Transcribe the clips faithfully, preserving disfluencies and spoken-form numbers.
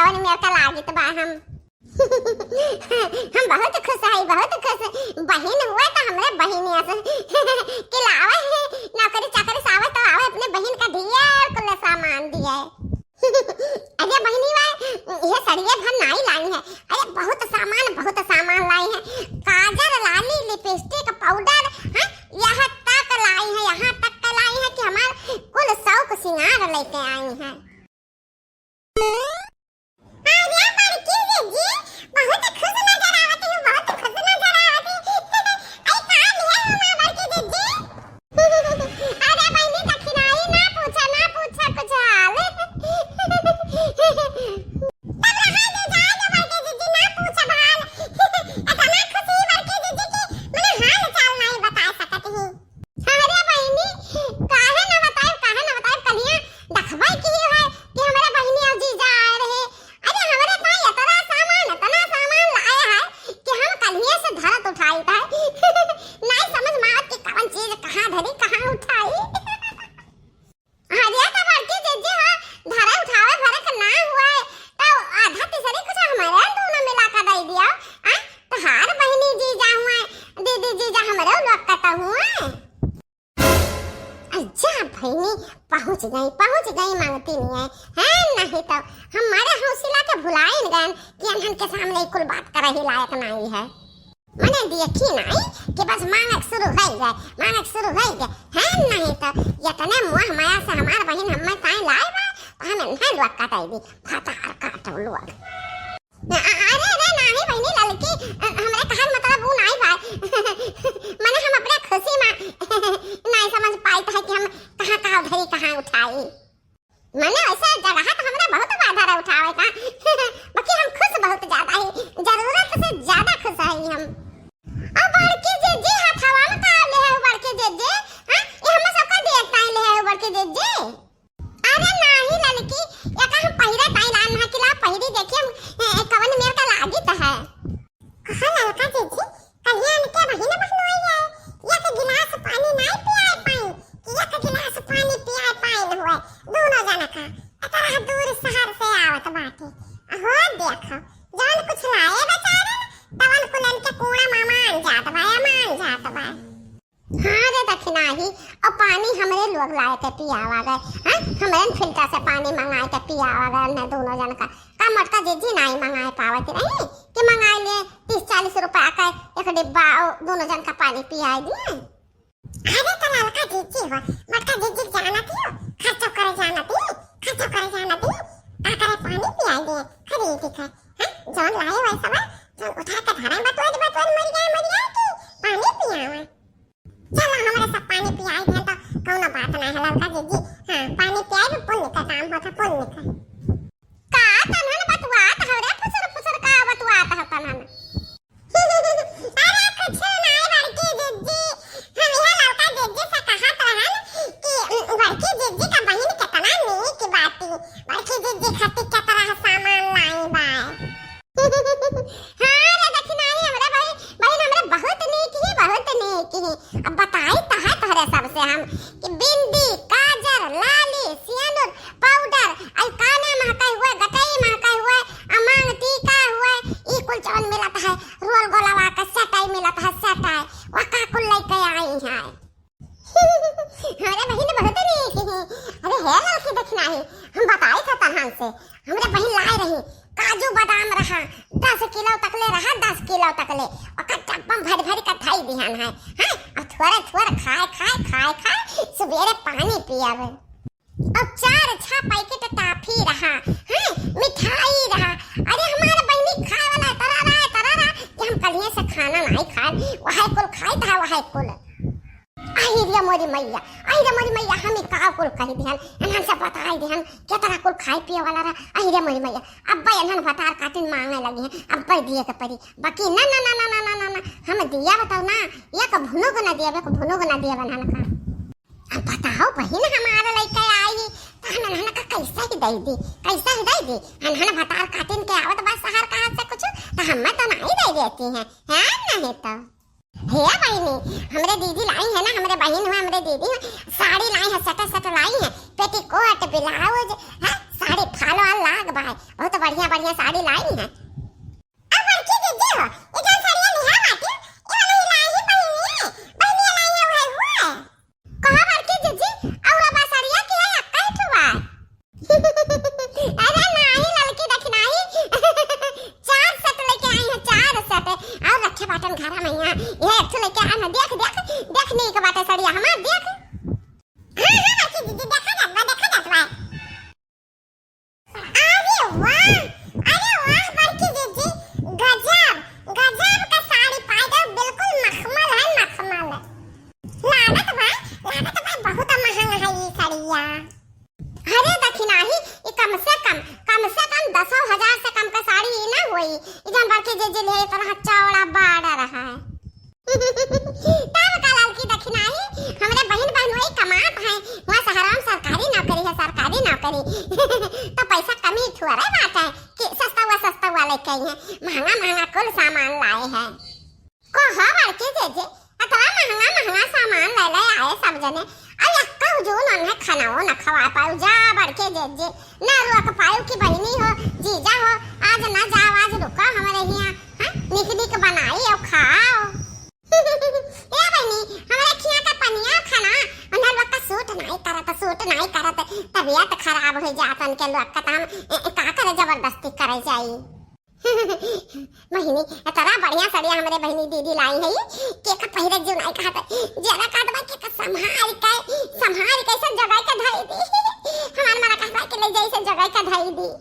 और मेरे का लागित बा हम। हम बहुत खुश है, बहुत खुश। बहिन हुआ तो हमरे बहिन ऐसे खिलावे है, नौकरी चाकरी से आवे तो आवे अपने बहिन का दिए और कुल सामान दिए। अरे बहिनी वा, ये सड़िए भर नाई लाई है। अरे बहुत सामान, बहुत सामान लाई है। काजर, लाली, लिपस्टिक, पाउडर, हाँ, यहाँ तक लाई है, यहाँ तक का लाई है कि हमार कुल शौक सिंगार लेके आई है। अरे बड़की जीजी, बहुत खुश नजर आवत हो, बहुत खुश नजर आवत हो। आई का लिए हो माँ बड़की जीजी? अरे बहिनी दखिनाही ना पूछा, ना पूछा कुछ हाल। तब रहा दे, जाए दे बड़की जीजी, ना पूछा हाल। इतना खुशी बड़की जीजी की मने हाल चाल नहीं बता सकत ही। अरे बहिनी, काहे ना बताएब, काहे ना बताएब, कलिया देखबे की है कि हमरे बहिनी और जीजा आए रहे। अरे हमरे ताई इतना सामान, इतना सामान लाए है कि हम कलिया से धरत उठाई था। नहीं समझ में आवत कि कौन चीज कहाँ धरी, कहाँ उठाई। अरे तो बड़की जीजी हो, धरे उठावे भरे के ना हुआ है, तो आधा तीसरी कुछ हमारे दोनों मिला के दे दिया। आ, तोहार बहिनी जीजा हुआ, दीदी जीजा हमरे लोग का तो हुआ। अच्छा बहिनी, पहुँच गई, पहुँच गई मांगती नहीं है, है नहीं तो हमारे हौसला के भुलाइन गए कि अनहन के सामने कुल बात करही लायक नहीं है। मने देखी नहीं कि बस मांगक शुरू हो गए, मांगक शुरू हो गए, है नहीं तो इतने मोह माया से हमार बहिन हमें ताई लाए बा, तो हम इन्हें लोग कटाई दी, भतार काटो लोग। अ-, अ-, अरे, अरे, नाही बहिनी ललकी, अ, हमरे कहल मतलब ऊ नाही बा। मने हम अपने खुशी में नाही समझ पाइत है कि हम कहाँ, कहाँ धरी, कहाँ उठाई। मने वैसे जगह तो हमरा बहुत बा धरे उठावे का, बाकी हम खुश बहुत ज्यादा ही, जरूरत से ज्यादा खुश है हम। और बड़की जीजी हथवा में का ले है, बड़की जीजी? हाँ, ये हम सबका देखता ही ले है, बड़की जीजी। अरे नाही ललकी, एका हम पहिरा ताई लान ना किला पहिरी देखी हम, ए, ए, कवन मेर का लागी त है। कहा ललका जीजी, कलियान के बहिन बहनोई है, एक गिलास पानी नाही पियाए पाई, कि एक गिलास पानी पियाए पाई न हुए, दोनों जना का, अतरा दूर शहर से आवत बाटे। अहो देखो, जवन कुछ लाए बेचारे न, तवन कुलन के कूड़ा मा मान जात बा, मान जात बा। हाँ रे दखिनाही, और पानी हमरे लोग लाए के पियावा गए, हाँ, हमरे फिल्टर से पानी मंगाए के पियावा गए, न दोनों जन का, का मोटका जीजी नाई मंगाए पावत रही कि मंगाए लिए तीस चालीस रुपया का एक डिब्बा और दोनों जन का पानी पियाए दिए। अरे तो ललका जीजी हो, मोटका जीजी जानत हो, खर्चो करे जानत ही, खर्चो करे जानत ही, का करे पानी पियाए दिए, खरीद के, हाँ, जौन लाए हुए सब, जौन उठा के धरा बटोर बटोर मर गया, मर गया कि पानी पियावा। चलो, हमरे सब पानी पियाई दिहन तो कौनो बात ना है, ललका जीजी। हाँ, पानी पियाई भी पुण्य का काम होता, पुण्य का। का तनहन बतुआत हो रे, फुसर फुसर का बतुआत हो तनहन? अरे कुछ ना, बड़की जीजी, हम यह ललका जीजी से कहत रहन कि, उम, बड़की जीजी का बहिन कितना नीक बाटी, बड़की जीजी खातिर कितना सामान लाई बा। हाँ रे दखिनाही, हमरा बहिन, बहिन हमरा बहुत नीक ही, बहुत नीक ही। अब बताई त है तोहरे सबसे हम कि बिंदी, काजर, लाली, सियानुर, पाउडर, आई काने महकाई हुए, गटई महकाई हुए, अमांग टीका हुए, ई कुल जवन मिलत है, रोल गोलवा के सटाई मिलत है, सटाई, वका कुल लेके आई है। हमरे बहिन बहुत नीक ही। अरे हे ललकी दखिनाही, हम बताई था तनहन से, हमरे बहिन लाए रही, काजू बादाम रहा, दस किलो तकले रहा, दस किलो तकले, ओकर डब्बा में भर भर के धई दिहन है, हैं? और थोड़े थोड़े खाए, खाए, खाए, खाए, सुबेरे पानी पियावे। और चार छह पैकेट टाफी रहा, हैं? मिठाई रहा। अरे हमारे बहिनी खाए वाला इतना रहा, इतना रहा कि हम कलिए से खाना नहीं खाए, वह कुल खाए था, वह कुल। अहि रे मोरी मैया, अहि रे मोरी मैया, हम ई का कुल कहि दिहन, इन्हन से बताई दिहन, केतना कुल खाए पिए वाला रहा। अहि रे मोरी मैया, अब्बे इन्हन भतार काटिन मांगे लगी हैं, अब्बे दिए के परी। बाकी ना, ना, ना, हम दिया बताओ ना, एक भुनुक ना दिए, एक भुनुक ना दिए इन्हन का। अब बताओ बहिन, हमारे लइके आई, तो हम इन्हन का कैसे ही दे दी, कैसे ही दे दी? इन्हन भतार काटिन के आवत बा शहर का हाथ से कुछ, तो हमें तो नहीं दे देती हैं, हैं नहीं तो। हे बहिनी, हमरे दीदी लाई है ना, हमरे बहिन हुआ, हमरे दीदी हुआ, साड़ी लाई है, सटे सटे लाई है, पेटीकोट, ब्लाउज, है, साड़ी फाल वाल लाग बा, बहुत बढ़िया बढ़िया साड़ी लाई है। अब बड़की दीदी हो, ये जौन सड़िया लिहा बाटी, ये वाला ही लाई ही बहिनी, बहिनी लाई है, उहे हुआ। कहा बड़की जीजी, और अब सड़िया की है, एक्कै ठो बा? अरे नाही ललकी दखिनाही, चार set लेके आई है, चार set। और रखे बाटन घरा में यहाँ, ये एक ठो लेके आए हैं, देख, देख, देख नीक बाटे सड़िया हमार, देख। हाँ, हाँ, बड़की दीदी, देखा जात बा, देखा जात बा। अरे वाह, अरे वाह बड़की जीजी, गजब, गजब का साड़ी पाए गए, बिल्कुल मखमल है, मखमल। लागत बा, लागत बा बहुत महंगा है ये साड़िया। अरे दखिनाही, ये कम से कम, कम से कम दसो हजार से कम का साड़ी ही ना होई। ये जौन बड़की जीजी ले इतना चौड़ा border है। तब का ललकी दखिनाही, हमरे बहिन बहनोई कमात हैं, वहाँ शहरवा में सरकारी नौकरी है, सरकारी नौकरी। तो पैसा कमी थोड़े बात है कि सस्ता हुआ, सस्ता हुआ लेके आई हैं, महंगा महंगा कुल सामान लाए हैं। को हो बड़की जीजी, अतरा महंगा महंगा सामान ले ले आए सब जने, और यक्का हुजून उन्हें खानाओ न खवा पाऊ। जा बड़की जीजी, ना रोक पाऊ कि बहिनी हो, जीजा हो, आज ना जाओ, आज रुको हमरे हियाँ, हाँ? निक निक बनाई और खाओ। ए बहिनी, हमरे खिया का पनिया खाना, उन्हें लोग का suit नहीं करत, suit नहीं करत, तबीयत खराब हो जात उनके लोग का, त हम, ए, ए, का करे जबरदस्ती करे जाई? बहिनी, इतना बढ़िया सड़िया हमरे बहिनी दीदी लाई है, के का पहिरे जो नहीं कहत, जरा कहत बा के का संभाल के, संभाल के सब जगह के धई दी। हमार मना कहत बा के ले जाई सब जगह के धई दी।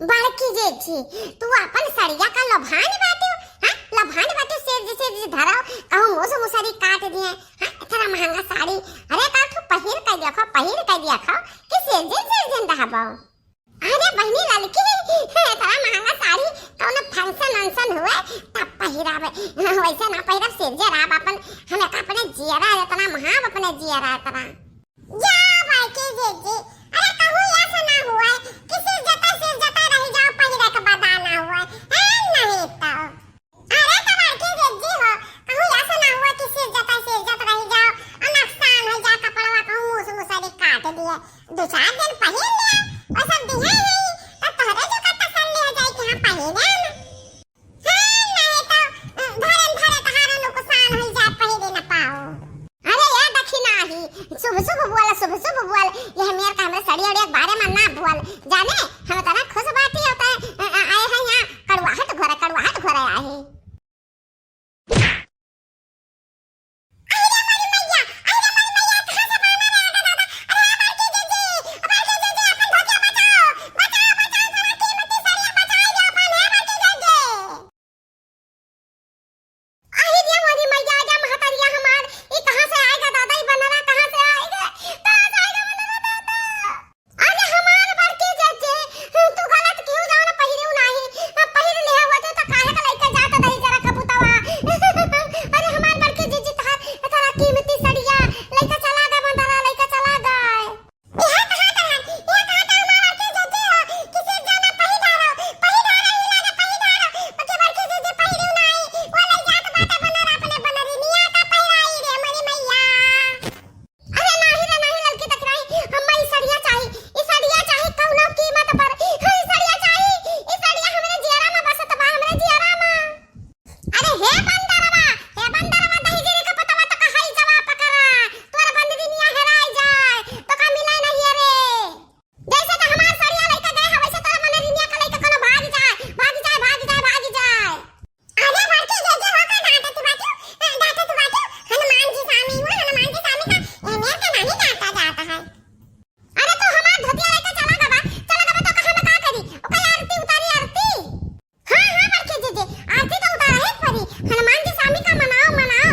बड़की जेजी, तू अपन सड़िया का लोभान बाटियो, हाँ? लोभान बाटियो, सेठ जी, सेठ जी धराओ, कहूँ मूस मुसरी काट दिए, हाँ? इतना महंगा साड़ी, अरे का तू पहिर के देखो, पहिर के देखो, कि सेठ जी, सेठ जी रहबो। अरे बहिनी ललकी, इतना महंगा साड़ी, कौनो function वंक्शन हुए, तब पहिरावे, वैसे ना पहिरब, सेठ जी रहब अपन, हमें का अपने जियरा, इतना महाब अपने जियरा, इतना। जा बड़की जीजी, अरे कहूँ ऐसा ना हुए कि सिर जता सिर जता रह जाओ, पहिरे के बदा ना हुए, हैं नहीं तो। अरे तो बड़की जीजी हो, कहूँ ऐसा ना हुए कि सिर जता सिर जत रह जाओ और नुकसान हो जाए, कपड़वा कहूँ मूस मुसरी काट दिए, दो चार दिन पहिर लिया, वो सब दिए नहीं, तो तोहरे जो का तसल्ली हो जाए कि हाँ पहिरे ना। हाँ, नहीं तो, अ, धरन धरे तहारो नुकसान होई जाए, पहिरे न पाओ। अरे ये दखिनाही, शुभ शुभ बोल, शुभ शुभ बोल। ये मेर का हमरे सड़िया उड़िया के बारे में ना बोल। जाने, हम इतना खुश बाटी होता है, अ, अ, आए हैं यहाँ, कड़वाहट घोरे, कड़वाहट घोरे आए हैं। अरे मोरी मैया, अरे मोरी मैया, कहाँ से बानर आ गया दादा? अरे बड़की जीजी, बड़की जीजी, अपन धोतिया बचाओ, बचाओ, बचाओ, जरा कीमती सड़िया बचाई दे अपन, हे बड़की जीजी। अरे मोरी मैया, आजा महतरिया हमार, ई कहाँ से आएगा दादा, ई बनरा कहाँ से आएगा? कहाँ से आएगा बनरा दादा? अरे हमार बड़की जीजी, तू गलत किहू जौन पहिरिउ नाही, अब पहिर लिहे होते तो काहे का लइके जात दही जरा कबूतवा। अरे हमार बड़की जीजी तहार इतना कीमती सड़िया लइके चला गए बंदरा, लइके चला गए। इहे कहा तहन, इहे कहा तहन हमार बड़की जीजी हो, किसी जाना पहिर डारो, पहिर डारो, ई लागे पहिर डारो, ओके बड़की जीजी पहिरिउ नाही, वो लइ जात बाटे बनरा अपने बनरिनिया का पहिराई रे मोरी मैया। अरे नाही रे नाही ललकी दखिनाही, हम्मा ई सड़िया चाही, ई सड़िया चाही कौनो कीमत पर, ई सड़िया चाही, ई सड़िया हमरे जियरा में बसत बा, हमरे जियरा में। अरे हे बंदरवा, हे बंदरवा दही जरी का पतवा तो कहाई जवा पकड़ा, तोर बंदरिनिया हेराई जाए, तो का मिले नहीं रे। जैसे तो हमार सड़िया लइके गए है, वैसे तोर बंदरिनिया का लइके कोनो भाग जाए, भाग जाए, भाग जाए, भाग जाए। अरे बड़की जीजी हो का डांटत बाटू, डांटत बाटू, हनुमान जी स्वामी हुआ, हनुमान जी स्वामी का एहमियत के नहीं डांटा जाता है। अरे तू हमार धोतिया लेके चला गवा, चला गवा तो कहाँ में का करी? ओकर आरती उतारी आरती। हाँ, हाँ बड़की जीजी, आरती तो उतारा ही पड़ी। हनुमान जी स्वामी का मनाओ, मनाओ,